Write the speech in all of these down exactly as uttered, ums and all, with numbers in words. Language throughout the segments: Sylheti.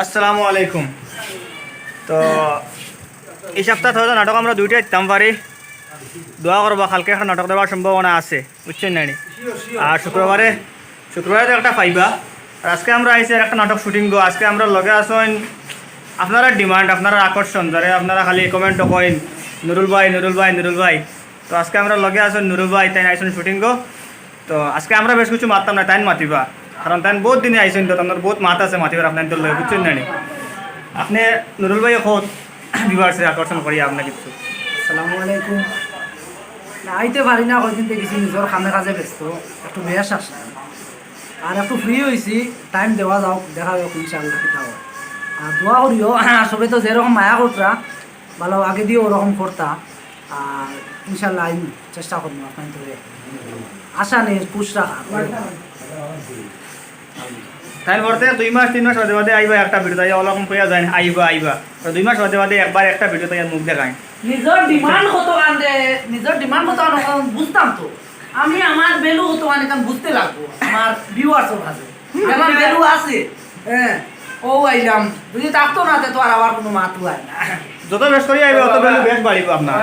আসসালামু আলাইকুম। তো এই সপ্তাহ হয়তো নাটক আমরা দুইটা দিতাম পারি। দোয়া করবা, কালকে একটা নাটক দেওয়ার সম্ভাবনা আছে, বুঝছইন না নি? আর শুক্রবারে, শুক্রবারে তো একটা পাইবা। আর আজকে আমরা আইছি আর একটা নাটক শুটিং গো। আজকে আমরা লগে আছইন আপনারা ডিমান্ড, আপনারা আকর্ষণ, যারে আপনারা খালি কমেন্ট কইন, "নুরুল ভাই, নুরুল ভাই, নুরুল ভাই।" তো আজকে আমরা লগে আছইন নুরুল ভাই, তাইন আইছইন শুটিং গো। তো আজকে আমরা বেশ কিছু মাততাম না, তাইন মাতিবা, কারণ তাইন বহুত দিনে আইছইন, তো তানর বহুত মাত আছে মাতিবার আপনাইনতর লগে, বুঝছইন না নি? আপনে নুরুল ভাই কত ভিউয়ার্সরে আকর্ষণ করি আপনার কিছু? আসসালামু আলাইকুম। না, আইতে পারি না, কয়দিন থাকি কিছু নিজর কামে কাজে ব্যস্ত, একটু বেশ আসলাম, আর একটু ফ্রি অইছি, টাইম দেওয়া যাউক, দেখা যাউক ইনশাআল্লাহ কিতা অয়। আর দোয়া করিও, সবে তো যেরকম মায়া করতরা, ভালা আগে দিও ওরকম করতা, আর ইনশাআল্লাহ আইমু, চেষ্টা করমু আপনাইনতরে আশা নিয়ে খুশ রাখা। তাইন পরতে দুই মাস তিন মাস বাদে বাদে আইবা একটা ভিডিও, তাই ওরকম কইয়া যাইন, "আইবা, আইবা।" তো দুই মাস বাদে বাদে একবার একটা ভিডিও তাই মুখ দেখাইন। নিজর ডিমান্ড কত কান দে, নিজর ডিমান্ড কত কান বুঝতাম তো। আমি আমার ভ্যালু কত কান ইখান বুঝতে লাগবো আমার ভিউয়ার্সর কাছে। আমার ভ্যালু আছে। হ্যাঁ, ও আইলাম। যদি থাকতো না, তে তো আর আবার কোনো মাতু আয় না। যত বেশ করি আইবা, অত ভ্যালু বেশ বাড়িবো আপনার।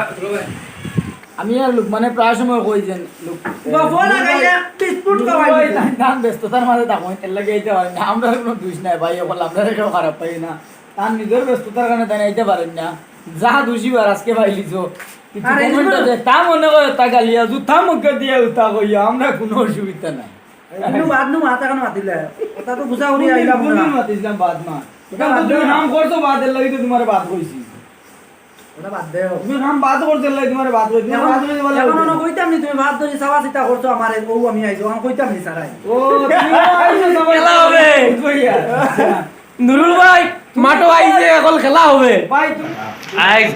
আমি আর লোক মানে প্রায় সময় কই যে লোক, বাবা, ফোন লাগাইয়া বিস্কুট খাওয়াই। তান ব্যস্ততার মাঝে থাকো, এর লাগি আইতে পারি না। আমরা কোনো দোষ নাই ভাই, অকল আমরা কেউ খারাপ পাই না। তান নিজর ব্যস্ততার কারণে তাইন আইতে পারেন না। যা দোষী বার আজকে পাইলিছো। কিছু আরে, কমেন্ট এগুলো আছে, তা মনে করে তা গালিয়া, জুতা মুখে দিয়া উতা কইয়া, আমরা কোনো অসুবিধা নাই। এগুলো বাদ নু মাথা কেন মাতিলে? ওটা তো বুঝা উড়ি আইলাম না। মাতিছিলাম বাদ মা। ওটা বাদ তুমি দেও। নাম করছো বাদ, এর লাগি তো তোমারে বাদ কইছি। ওটা বাদ দেও। তুমি নাম বাদ করছো, এর লাগি তোমারে বাদ কইছি। তোমারে এখন, বাদ কইছি বলে এখন কইছি। অনো কইতাম নি, তুমি বাদ ধরি চাওয়া চিতা করছো আমারে, ও আমি আইছো, আমি কইতাম নি সারাই। ও, তুমি আইছো সবাই খেলা হবে। কইয়া। নুরুল ভাই, মাঠো আইছে, এখন খেলা হবে। ভাই, তুমি আইজ,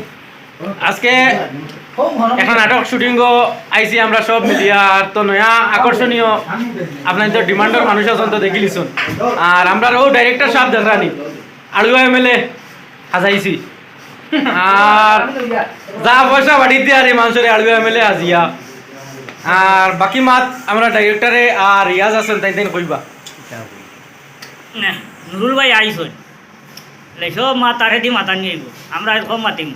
আজকে একটা নাটক শুটিং আইছি আমরা সব মিলিয়া, আর তো নয়া আকর্ষণীয় আপনাইনতর ডিমান্ডর মানুষ আছইন তো দেখিলিছইন। আর আমরার ও ডাইরেক্টর সাহেব দেখরানি, আড়ুয়া এমএলএ হাজাইছি। আর যা পয়সা বাড়িতে আর এই মানুষরে আড়ুয়া এমএলএ হাজিয়া। আর বাকি মাত আমরা ডাইরেক্টরে আর রিয়াজ আছইন, তাইন তাইন কইবা। না, নুরুল ভাই আইছইন। লে সব মাত তারে দি মাতানি অইবো। আমরা আর কম মাতিমু।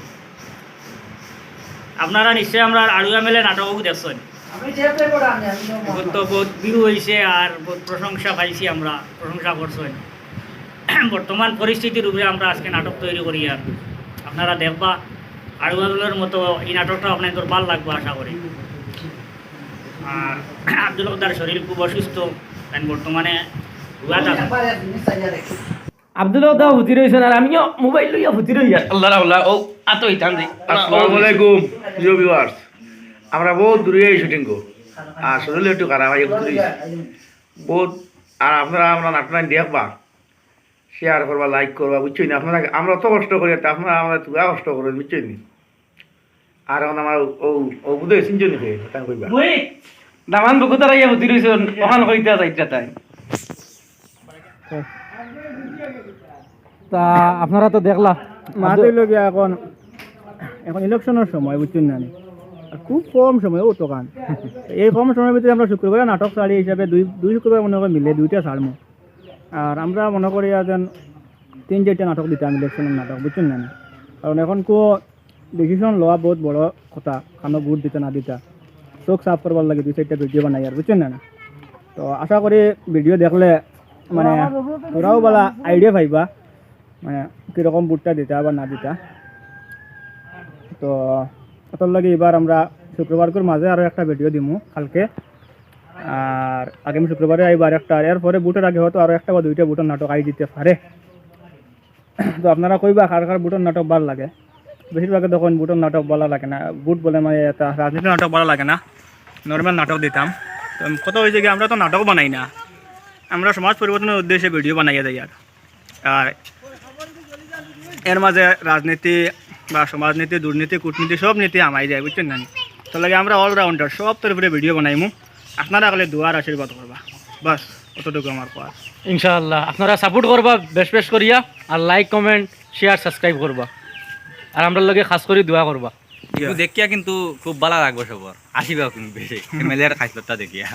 আপনারা নিশ্চয় আমরার আড়ুয়া এমএলএ নাটক দেখছইন। আমি যে পেপার আনি, আমি সব এখন তো বহুত ভিউ অইছে আর বহুত প্রশংসা পাইছি আমরা, প্রশংসা করছইন। বর্তমান পরিস্থিতির উপরে আমরা আজকে নাটক তৈরি করি আর আপনারা দেখবা আড়ুয়া এমএলএর মতো এই নাটকটা আপনাইনতর ভালা লাগবো আশা করি। আর আব্দুল কদ্দার শরীর খুব অসুস্থ, তাইন বর্তমানে গুয়াত আছইন। আব্দুল কদ্দার হুতি রইছইন, আর আমিও মোবাইল লইয়া হুতি রই আর। আল্লাহ রাহুল্লাহ, ও আতো ইতান রে। আসসালামু আলাইকুম, প্রিয় ভিউয়ার্স। আমরা বহুত দূরে এই শুটিং গো। আর শরীর একটু খারাপ, আই হুতি রইছি। বহুত, আর আপনারা আমরা নাটক দেখবা, শেয়ার করবা, লাইক করবা, বুঝছইন নি? আপনারা, আমরা অত কষ্ট করি, তে আপনারা আমরা তুলা কষ্ট করি, বুঝছইন নি? আর এখন আমার ও, ও বুঝে চিনছইন নি কে? তাই কইবা। দামান বুকু তারা ইয়া হুতি রইছইন, ওখান কইতে যাইতা তাই। তা আপনারা তো দেখলা, মাত অইলো গিয়া এখন, এখন ইলেকশনের সময়, বুঝছইন না নি? আর খুব কম সময়, ও তো কান। এই কম সময়ের ভিতরে আমরা শুক্রবারে নাটক ছাড়ি হিসাবে দুই, দুই শুক্রবার মনে হয় মিলে দুইটা ছাড়মু। আর আমরা মনে করি আর যেন তিন চাইরটা নাটক দিতাম, ইলেকশনের নাটক, বুঝছইন না নি? কারণ এখন কো ডিসিশন লওয়া বহুত বড় কথা, কানো ভোট দিতা না দিতা, চোখ সাফ করবার লাগি দুই চাইরটা ভিডিও বানাই আর, বুঝছইন না নি? তো আশা করি ভিডিও দেখলে মানে তোরাও বালা আইডিয়া পাইবা, মানে কিরকম ভোটটা দিতা বা না দিতা। তো অতর লাগি এবার আমরা শুক্রবারকুর মাঝে আরো একটা ভিডিও দিমু কালকে, আর আগামী শুক্রবারে আইবো আরেকটা, আর এরপরে ভোটর আগে হয়তো আরো একটা বা দুইটা ভোটর নাটক আই দিতে পারে। তো আপনারা কইবা কার কার ভোটর নাটক ভালা লাগে। বেশিরভাগে তখন ভোটর নাটক ভালা লাগে না, ভোট বলে মানে এটা রাজনীতির নাটক ভালা লাগে না, নর্মাল নাটক দিতাম। তো কথা অইছে কি, আমরা তো নাটক বানাই না, আমরা সমাজ পরিবর্তনের উদ্দেশ্যে ভিডিও বানাইয়া যাই। আর, আর এর মাঝে রাজনীতি বা সমাজনীতি, দুর্নীতি, কূটনীতি, সব নীতি হামাই যায়, বুঝছইন না নি? তার লাগি আমরা অলরাউন্ডার, সব তরফরে ভিডিও বানাইমু। আপনারা খালি দোয়া আর আশীর্বাদ করবা, বাস অতটুকু আমার কওয়ার। ইনশাআল্লাহ আপনারা সাপোর্ট করবা বেশ বেশ করিয়া, আর লাইক, কমেন্ট, শেয়ার, সাবস্ক্রাইব করবা, আর আমরার লগে খাস করি দোয়া করবা। কিন্তু দেখিয়া কিন্তু খুব ভালা লাগবো সবর, আসিবা কিন্তু বেশি এমএলএর খাইছলতটা দেখিয়া।